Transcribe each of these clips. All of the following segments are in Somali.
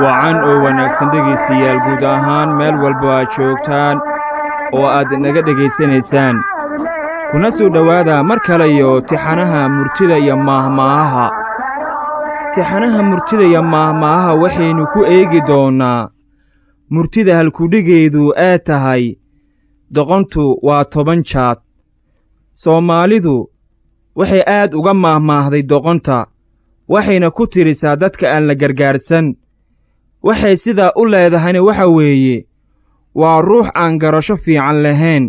Wacan oo wanaagsan, dhegaystayaal, guud ahaan meel walbo aad joogtaan oo aad naga dhegaysanaysaan, kuna soo dhowaada mar kale iyo tixanaha murtida iyo maahmaahaha. Tixanaha murtida iyo maahmaahaha waxaynu ku eegi doonnaa murtida halkudhigeedu ee tahay "Doqontu waa 10 jaad". Soomaalidu waxay aad uga maahmaahday doqonta, waxayna ku tirisaa dadka aan la gargaarsan. Waxay sidaa u leedahayna waxa weeye waa ruux aan garasho fiican lahayn,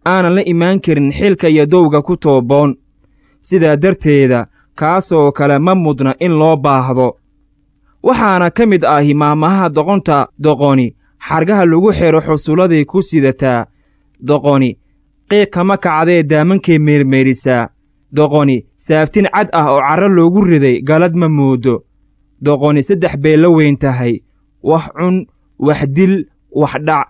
aanan la imaan karin xilka iyo dowga ku tooboon. Sidaa darteeda kaasoo kale ma mudna in loo baahdo. Waxaana ka mid ahi maahmaahaha doqonta: doqoni xargaha lagu xidho xusulladay ku sidataa, doqoni qiiq kama kacdee daamankay meermeerisaa, doqoni saaftin cad ah oo carro loogu riday galad ma moodo, doqoni saddex bay la weyn tahay: wax cun, wax dil, wax dhac,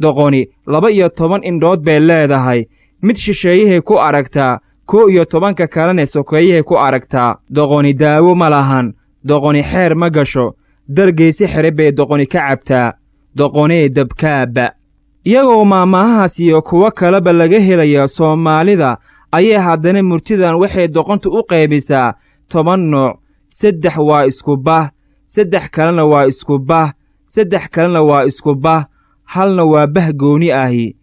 doqoni 12 indhood bay leedahay, mid shisheeyahay ku aragtaa, 11-ka kalena sokeeyahay ku aragtaa, doqoni daawo ma lahan, doqoni xeer ma gasho, dargeysi xidhe bay doqoni ka cabtaa, doqonee dabkaabba. Iyagoo maahmaahahaas iyo kuwo kaleba laga helaya Soomaalida, ayay haddana murtidan waxay doqontu u qaybisaa 10 nooc. Saddex waa isku bah, saddex kalena waa isku bah, saddex kalena waa isku bah, halna waa bah gooni ahi.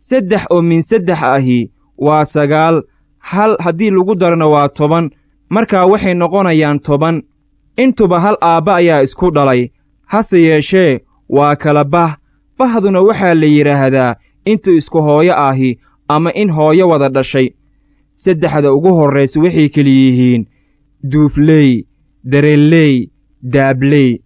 Saddex oo min saddex ahi waa 9, hal haddii lagu darona waa 10, markaa waxay noqonayaan 10. Intuba hal aabba ayaa isku dhalay, hase yeeshee waa kala bah. Bahduna waxaa la yidhaahdaa intu isku hooyo ahi ama in hooyo wada dhashay. Saddexda ugu horraysa waxay keli yihiin duufley, dareelley, daabley.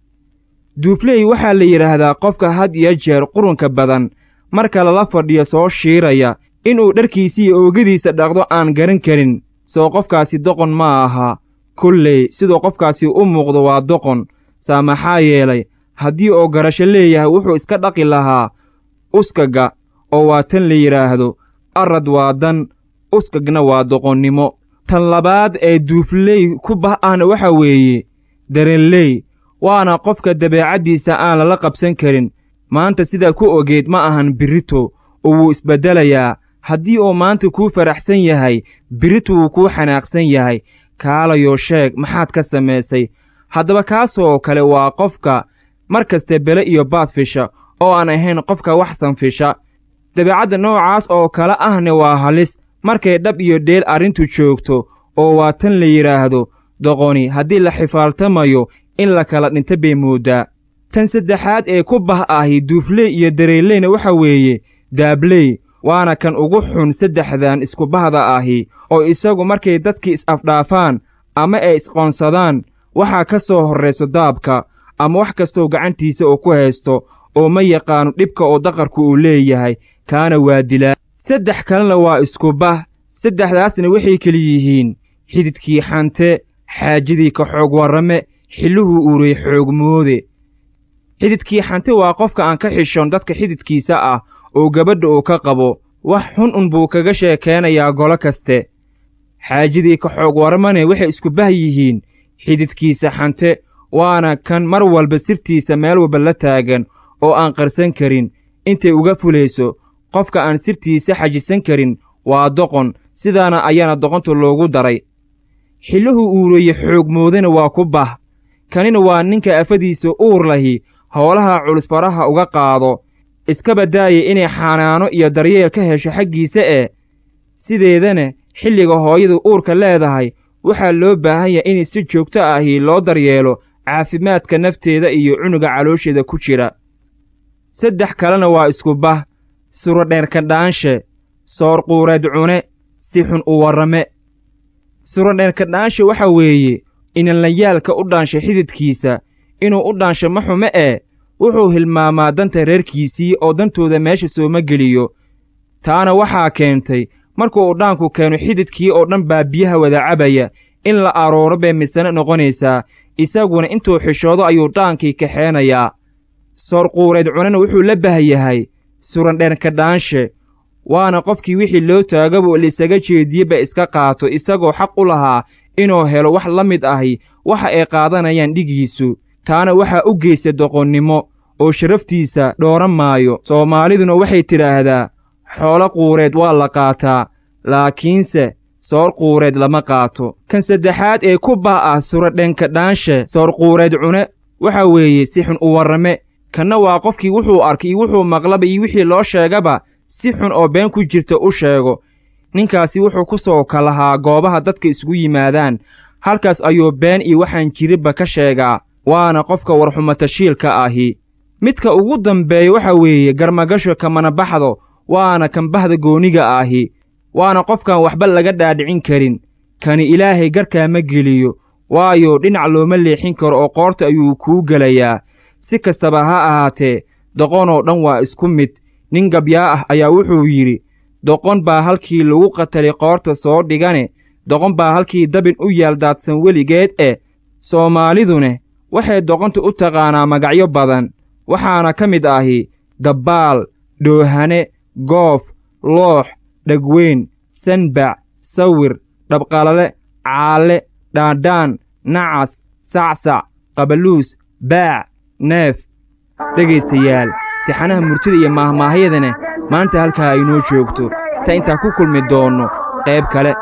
Duufley waxaa la yidhaahdaa qofka had iyo jeer qurunka badan, marka lala fadhiyo soo shiiraya, inuu dharkiisiiyo oogadiisa dhaqdo aan garan karin. Soo qofkaasi doqon ma aha? Kolley siduu qofkaasi u muuqdo waa doqon. Saa maxaa yeelay, haddii uu garasho leeyahay wuxuu iska dhaqi lahaa uskaga, oo waa tan la yidhaahdo arad waa dan, uskagna waa doqonnimo. Tan labaad ee duufley ku bah ahna waxa weeye darenley, waana qofka dabeecaddiisa aan lala qabsan karin. Maanta sidaa ku ogeed ma ahan birrito, oo wuu isbeddelayaa. Haddii uu maanta kuu faraxsan yahay, birrito wuu kuu xanaaqsan yahay. Kaalayoo sheeg maxaad ka samaysay. Haddaba kaasoo kale waa qofka mar kaste bele iyo baad fisha, oo aan ahayn qofka wax sanfisha. Dabeecadda noocaas oo kale ahna waa halis markay dhab iyo dheel arrintu joogto, oo waa tan la yidhaahdo doqoni haddii la xifaaltamayo in la kala dhinta bay mooddaa. Tan saddexaad ee ku bah ahi duufley iyo dareelleyna waxa weeye daabley, waana kan ugu xun saddexdan iskubahda ahi, oo isagu markay dadkii is-afdhaafaan ama ay isqoonsadaan waxaa ka soo horrayso daabka ama wax kastoo gacantiisa uu ku haysto, oo ma yaqaano dhibka oo daqarku uu leeyahay, kaana waa dilaa. Saddex kalena waa iskubah. Saddexdaasna waxay keli yihiin xididkii xante, xaajadii ka xoog warrame, xilluhuu uurey xoogmoode. Xididkii xante waa qofka aan ka xishoon dadka xididkiisa ah oo gabadha uu ka qabo, wax xun un buu kaga sheekaynayaa golo kaste. Xaajadii ka xoog warramane waxay isku bah yihiin xididkiisa xante, waana kan mar walba sirtiisa meel walba la taagan oo aan qarsan karin intay uga fulayso. Qofka aan sirtiisa xajisan karin waa doqon, sidaana ayaana doqonta loogu daray. Xilluhu uureeye xoogmoodana waa ku bah. Kanina waa ninka afadiisa uur lahi howlaha culus faraha uga qaado, iskaba daaya inay xanaano iyo daryeel ka hesho xaggiisa. Ee sideedana xilliga hooyadu uurka leedahay waxaa loo baahan yahay in si joogto ahi loo daryeelo caafimaadka nafteeda iyo cunuga caloosheeda ku jira. Saddex kalena waa isku bah: suradheerkadhaanshe, soorquureed cune, si xun u warrame. Suradheerkadhaanshe waxa weeye inanlayaalka u dhaansha xididkiisa. Inuu u dhaansho ma xume, ee wuxuu hilmaamaa danta reerkiisii oo dantooda meesha sooma geliyo. Taana waxaa keentay markuu udhaanku keeno xididkii oo dhan baa biyaha wada cabaya, in la arooro bay misane noqonaysaa, isaguna intuu xishoodo ayuu dhaankii kaxeenayaa. Soorquureed cunena wuxuu la bahyahay surandheerkadhaanshe, waana qofkii wixii loo taagaba laisaga jeediyeba iska qaato, isagoo xaq u lahaa inuu helo wax la mid ahi waxa ay qaadanayaan dhigiisu. Taana waxaa u geysta doqonnimo oo sharaftiisa dhooran maayo. Soomaaliduna waxay tidhaahdaa, xoolo quureed waa la qaataa, laakiinse soor quureed lama qaato. Kan saddexaad ee ku bah ah suradhenka dhaanshe soor quureed cune waxa weeye si xun u warrame. Kanna waa qofkii wuxuu arkay iyo wuxuu maqlaba iyo wixii loo sheegaba si xun oo been ku jirta u sheego. Ninkaasi wuxuu ku soo kalahaa goobaha dadka isugu yimaadaan, halkaas ayuu been iyo waxaan jirinba ka sheegaa, waana qofka warxumatashiilka ahi. Midka ugu dambeeya waxa weeye garmagasho kamana baxdo, waana kan bahda gooniga ahi, waana qofkaan waxba laga dhaadhicin karin. Kani Ilaahay garkaa ma geliyo, waayo dhinac looma leexin karo oo qoorta ayuu kuu gelayaa. Si kastaba ha ahaatee, doqonoo dhan waa isku mid. Nin gabyaa ah ayaa wuxuu yidhi, doqon baa halkii lagu qatalay qoorta soo dhigane, doqon baa halkii dabin u yaal daadsan weligeed. Eh, Soomaalidune waxay doqonta u taqaanaa magacyo badan, waxaana ka mid ahi dabbaal, dhoohane, goof, loox, dhagweyn, sanbac, sawir, dhabqalale, caalle, dhaandhaan, nacas, sacsac, qabaluus, baac, neef. Dhegaystayaal, tixanaha murtida iyo maahmaahyadana maanta halkaa aynoo joogto, ta intaa ku kulmi doonno qayb kale.